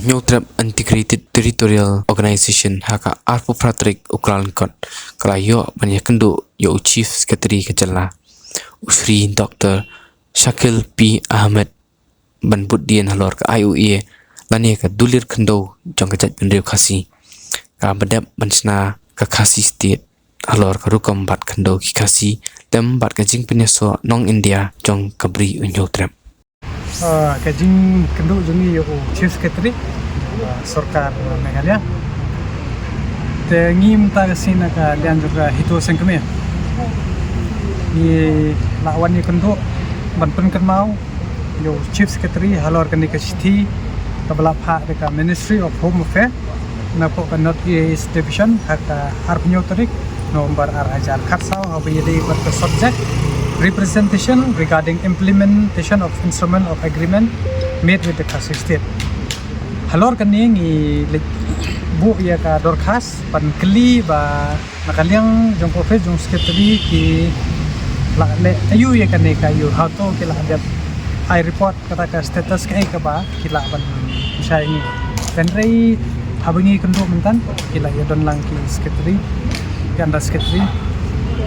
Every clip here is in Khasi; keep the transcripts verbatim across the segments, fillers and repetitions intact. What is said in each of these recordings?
Hynñiewtrep Integrated Territorial Organization ha ka arphew phra tarik u Kyllalyngkot ka la ïoh ban ïakynduh ïa u Chief Secretary ka jylla, u Shri Doctor Shakil P Ahmed, ban bud dien halor ka I O A lane ka dulir khyndew jong ka jaitbynriew Khasi kaba dep ban shna ka Khasi State halor ka rukom bat khyndew ki Khasi lem bad ka jingpynïasoh nong India jong ka Bri u Hynñiewtrep. Ah, ka jingkynduh jong ngi ïa u Chief Secretary, ah, sorkar Meghalaya. Te ngi mynta ka sien na ka liang jong ka HITO Sengkmie. Ngi la wan ïakynduh ban pynkynmaw ïa u Chief Secretary halor kane ka shithi kaba la phah da ka Ministry of Home Affairs napoh ka North East Division ha ka arphew tarik November ar hajar khatsaw, haba ïadei bad ka subject Representation regarding implementation of instrument of agreement made with the Khasi State. Halor kane ngi leit buh ïa ka dorkhas ban kylli ba na ka liang jong ka office jong secretary ki la leh aïu ïa kane ka aïu, hato ki la dep ai report kata ka status kaei kaba ki lah ban pynshai ïa ngi. Hynrei haba ngi kynduh mynta ki la ïadon lang ki secretary, ki under secretary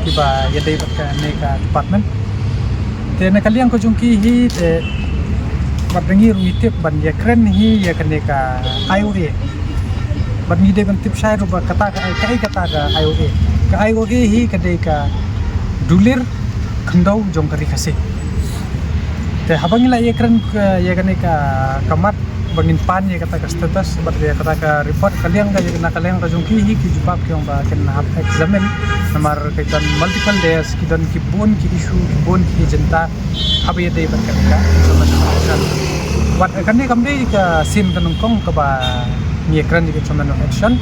kiba ïadei bad kane ka department. Te na ka liang ka jong ki hi te bad ngi ruh ngi tip ban ïakren hi ïa kane ka I O A. Bad ngi dei ban tip shai ruh ba kata ka, kaei kata ka I O A. Ka I O A hi ka dei ka dulir khyndew jong ka Ri Khasi. Te haba ngi la ïakren ka, ïa kane ka, ka mat ba ngin pan ïa kata ka status bad ïa kata ka report, ka liang ka, ïa na ka liang ka jong ki hi ki jubab ki ong ba kin hap examine namar ki don multiple layers, ki don ki bun ki issue, ki bun ki agenda haba ïadei bad kane ka instrument of action. Wat kane kam dei ka sien ka nyngkong kaba ngi ïakren ïa ka instrument of action.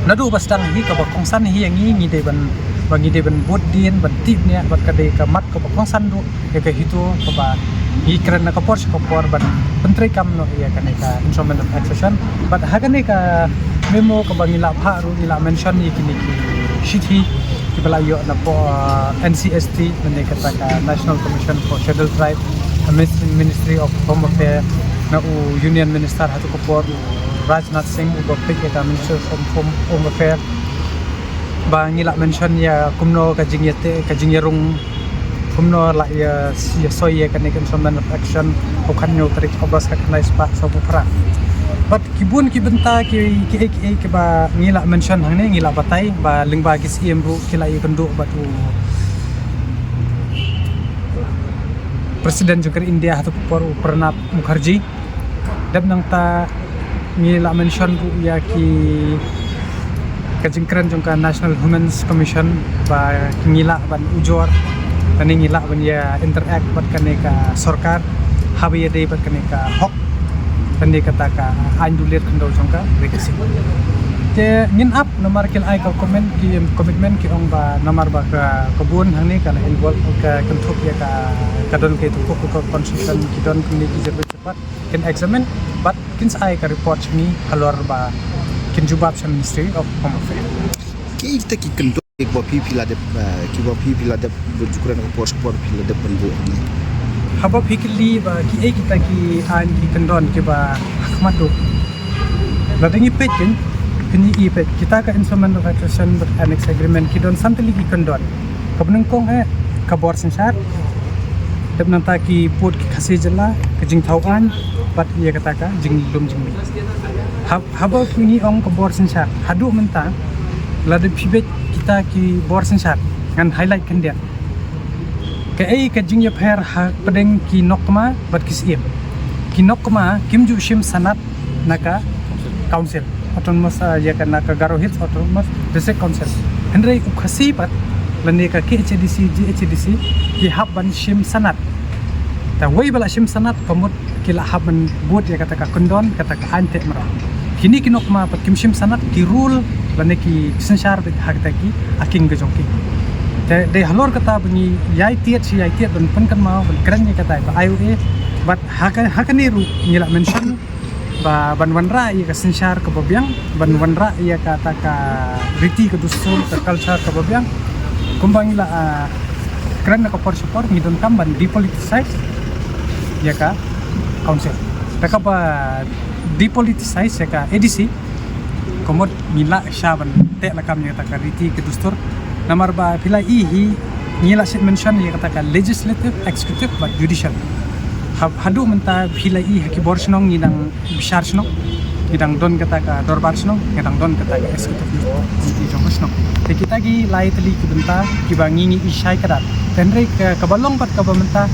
Naduh ba sdang hi kaba kongsan hi ïa ngi, ngi dei ban, ba ngi dei ban bud dien ban tip ne bad ka dei ka mat kaba kongsan duh ïa ka HITO kaba ngi kren na ka por sha ka por ban pyntreikam noh ïa kane ka instrument of accession. Bad ha kane ka memo kaba ngi la phah ruh ngi la mention ïa kine ki shithi kiba la ïoh napoh, uh, N C S T, lane kata ka National Commission for Scheduled Tribe, uh, Ministry, Ministry of Home Affairs, na u Union Minister ha tu ka por, u Rajnath Singh, uba peit ïa ka Ministry of Home, Home, Home Affairs. Ba ngi la mention ïa kumno ka jingïateh, ka jingïarung, kumno la ïa, ïa soi ïa kane ka instrument of action, ha ka hynñiew tarik August ka khyndai spah sawphew phra. Bad ki bun ki bynta ki, ki, ki, kiba ngi la mention hangne, ngi la batai ba lyngba ki Syiem ruh ki la ïakynduh bad u President jong ka India ha tu ka por, u Pranab Mukherjee. Dep nangta ngi la mention ruh ïa ki, ka jingkren jong ka National Women's Commission ba ngi lah ban ujor, lane ngi lah ban ïa interact bad kane ka sorkar haba ïadei bad kane ka hok, lane kata ka aiñ dulir khyndew jong ka Ri Khasi. Te ngin ap namar ki la ai ka comment, ki commitment, ki ong ba namar ba ka, ka bun hangne ka la involve, ka kynthup ïa ka, ka don ka tu ka consultant, ki don kine ki jingpynshai pat kin examine bad kin sa ai ka report sha ngi halor ba kin jubab sha Ministry of Home Affairs. Ki ita ki kyndon kiba phi phi la dep, eh, kiba phi phi la dep bud jukren ka por por phi la dep ban buh hangne. Haba phi kylli ba kiei kita ki aiñ ki kyndon kiba ha khmat ruh. Lada ngi peit kin, phin ïohi peit kita ka Instrument of Accession bad Annex Agreement ki don san tylli ki kyndon. Kaba nyngkong eh ka bor synshar. Dep nangta ki pud ki Khasi jylla, ka jingthaw aiñ bad ïa kata ka jinglum jingmih. Ha, haba ngi ong ka bor synshar, haduh mynta lada phi peit kita ki bor synshar, ngan highlight khyndiat. Kaei ka jingïapher hapdeng ki nongkmie bad ki Syiem? Ki nongkmie kim ju shim sanad na ka council, autonomous, ah, ïa ka na ka Garo Hills Autonomous District Council. Hynrei u Khasi pat lane ka K H A D C, G H A D C ki hap ban shim sanad. Te wei ba la shim sanad ka mut ki la hap ban bud ïa kata ka kyndon, kata ka aiñ teh mraw. Kine ki nongkmie pat kim shim sanad, ki rule lane ki synshar beit ha kata ki, ha king ka jong ki. Te dei halor kata ba ngi ïai tied shi ïai tied ban pynkynmaw, ban kren ïa kata ka I O A. Bad ha ka, ha kane ruh ngi la mention ba ban wanrah ïa ka synshar kaba biang, ban wanrah ïa kata ka riti ka dustur, ka culture kaba biang. Kumba ngi la, ah, kren na ka por sha por, ngi donkam ban depoliticize ïa ka council. Te kaba depoliticize ïa ka A D C. Ka mut ngi la sha ban teh lakam ïa kata ka riti ka dustur. Namar ba phi la i hi ngi la shit mention ïa kata ka legislative, executive bad judicial. Ha, haduh mynta phi la i ha ki bor shnong ngi dang bishar shnong, ngi dang don kata ka dorbar shnong, ngi dang don kata ka executive committee jong ka shnong. Te kita ki lai tylli ki bynta kiba ngi ngi i shai ka dak. Te hynrei ka, kaba long bad kaba mynta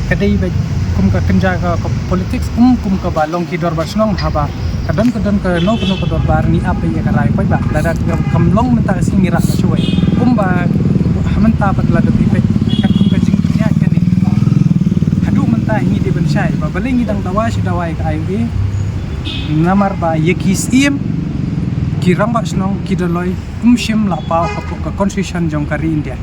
ka dei ba kum ka kynja ka, ka politics, um kum kaba long ki dorbar shnong haba ka don ka don kano kano ka dorbar ngi ap ïa ka rai paidbah. Lada ka, kam long mynta ka sngi ngi rah ka shuwei. Kumba ha mynta pat lada phi peit katkum ka jingpynïaid kane. Haduh mynta ngi dei ban shai ba balei ngi dang dawa shi dawa ïa ka I O A. Namar ba ïa ki syiem, ki rangbah shnong, ki Dolloi, um shym la paw hapoh ka constitution jong ka ri India.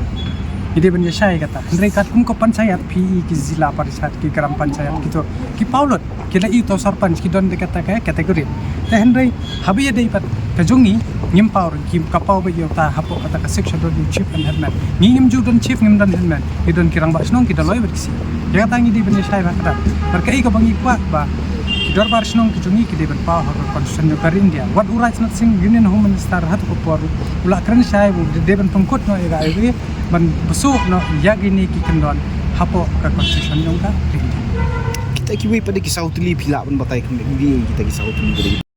Ngi dei ban ïa shai kata. Hynrei katkum ka panchayat phi i ki zila parishad, ki gram panchayat kito ki paw lut. Ki la i uto sarpanch ki don da kata ka category. Te hynrei haba ïadei bad ka jong ngi ngim paw ruh, ki ka paw ba ïa uta hapoh kata ka sixth schedule, ïa u chief and headman. Ngi ngim ju don chief, ngim don headman. Ngi don ki rangbah shnong, ki Dolloi bad ki syiem. Ïa kata ngi dei ban ïa shai ba kata. Bad kaei kaba ngi kwah ba ki dorbar shnong ki jong ngi ki dei ban paw ha ka constitution jong ka ri India. Wat u Rajnath Singh, Union Home Minister, ha tu ka por u la kren shai ba u dei ban pynkut noh ïa ka I O A ban bsuh noh ïa kine ki kyndon hapoh ka constitution jong ka ri India. Kita kiwei pat de ki saw tylli phi lah ban batai khyndiat, kita ki saw tylli.